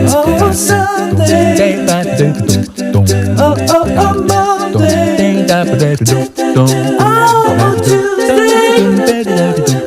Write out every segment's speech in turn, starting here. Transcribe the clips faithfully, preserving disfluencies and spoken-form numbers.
Oh, Sunday. Oh, oh, oh, Monday. Oh, Tuesday.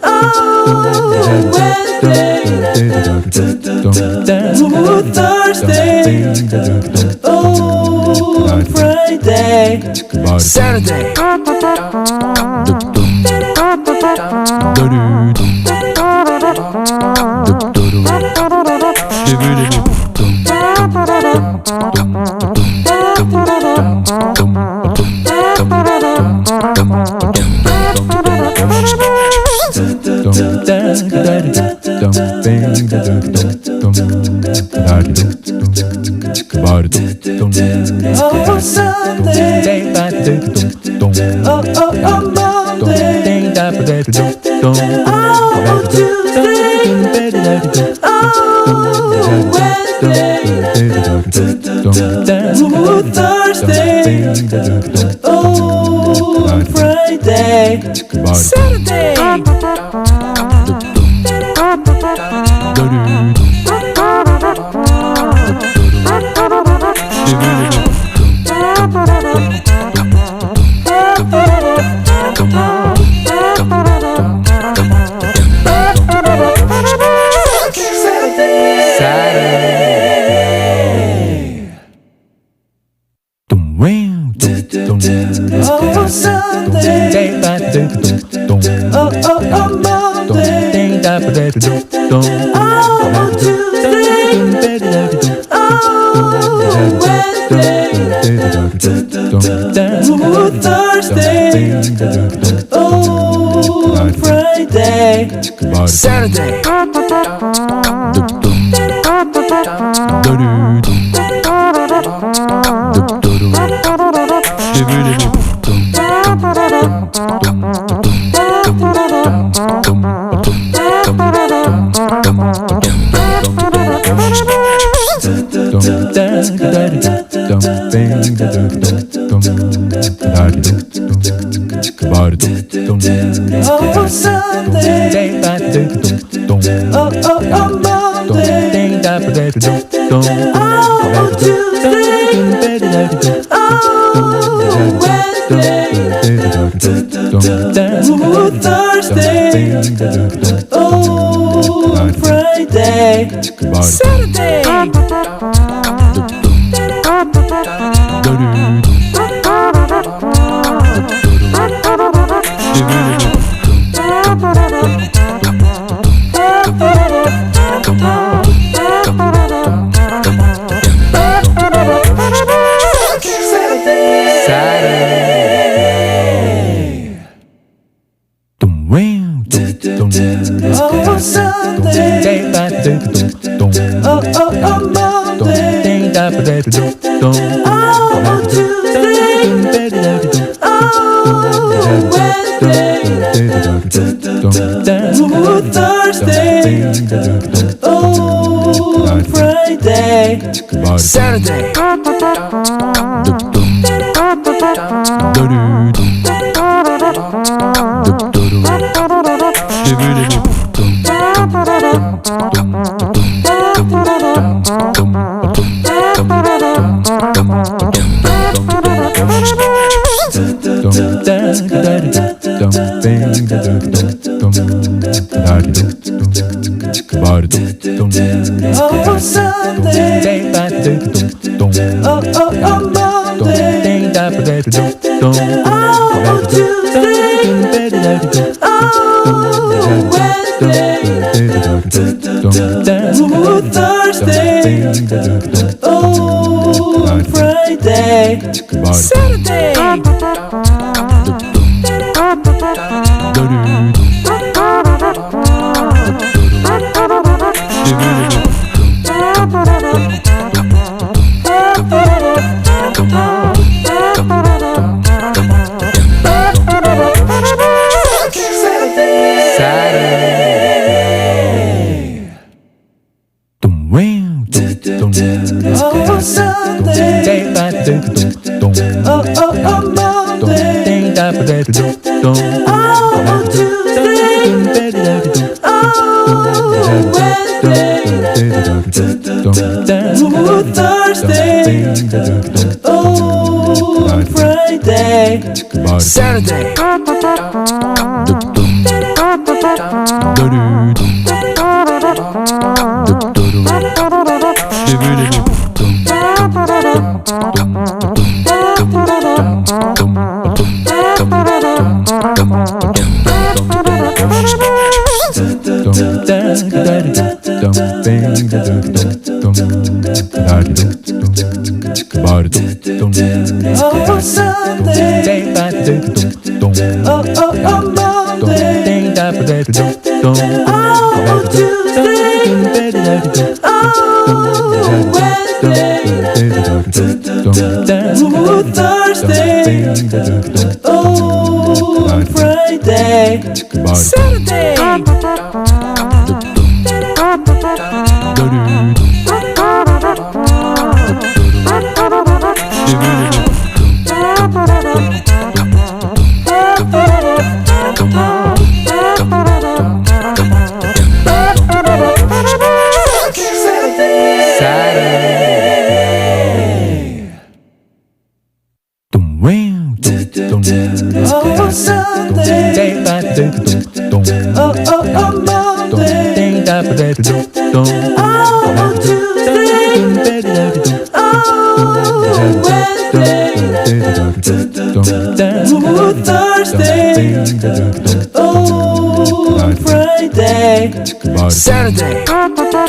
Oh, Wednesday. Oh, Thursday. Oh, Friday. Saturday. Oh, Sunday. Oh, oh, oh, Monday. Oh, oh, Tuesday. Oh, Wednesday. Oh, Thursday. Oh, Friday. Saturday. Oh, Sunday. Oh, oh, oh, Monday. Oh, oh, Tuesday. Oh, Wednesday. Oh, Thursday. Oh, Friday. Saturday. Oh, Sunday. Oh, oh, oh, Monday. Oh, oh, Tuesday. Oh, Wednesday. Oh, Thursday. Oh, Friday. Saturday. Oh, Sunday. Oh, oh, oh, Monday. Oh, Tuesday. Oh, Wednesday. Oh, Thursday. Oh, Friday. Saturday. Oh, Sunday. Oh, oh, oh, Monday. Oh, oh, Tuesday. Oh, Wednesday. Oh, Thursday. Oh, Friday. Saturday. Oh, Sunday. Oh, oh, oh, Monday. Oh, oh, Tuesday. Oh, Wednesday. Saturday. Thursday. Saturday. Saturday. Saturday.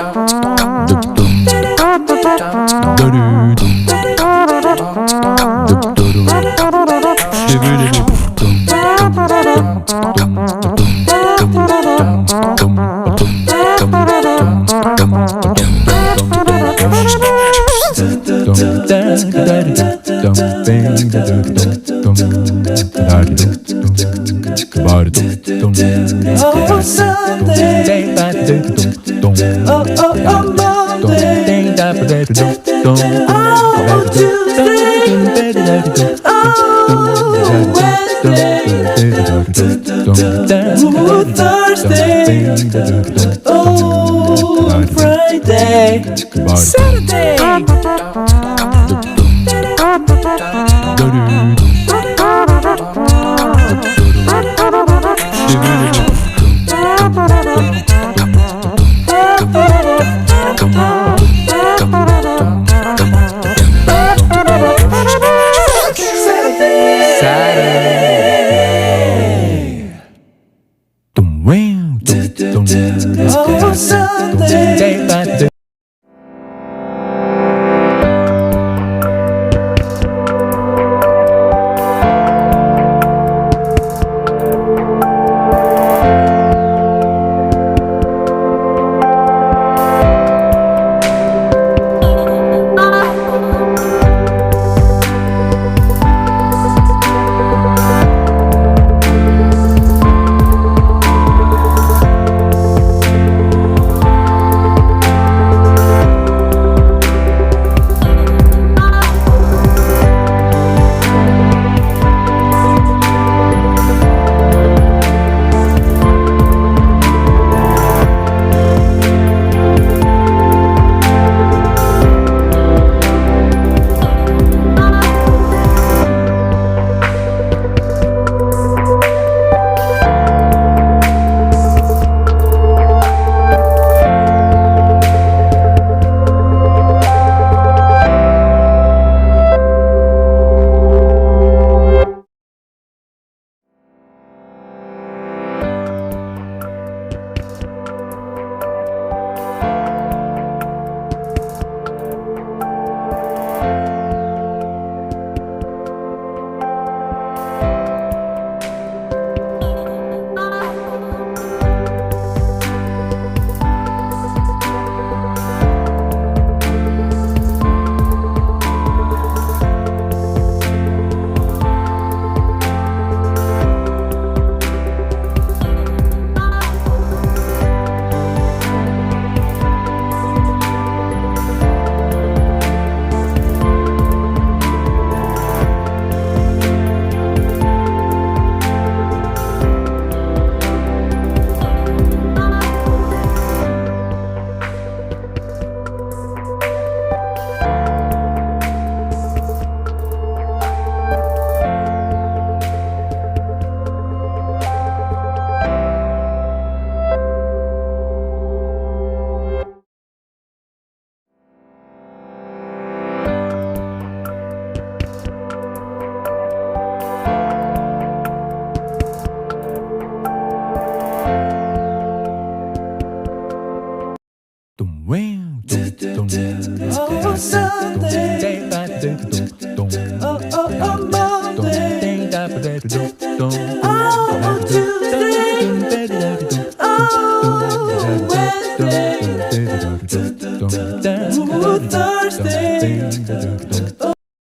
Dong, dong.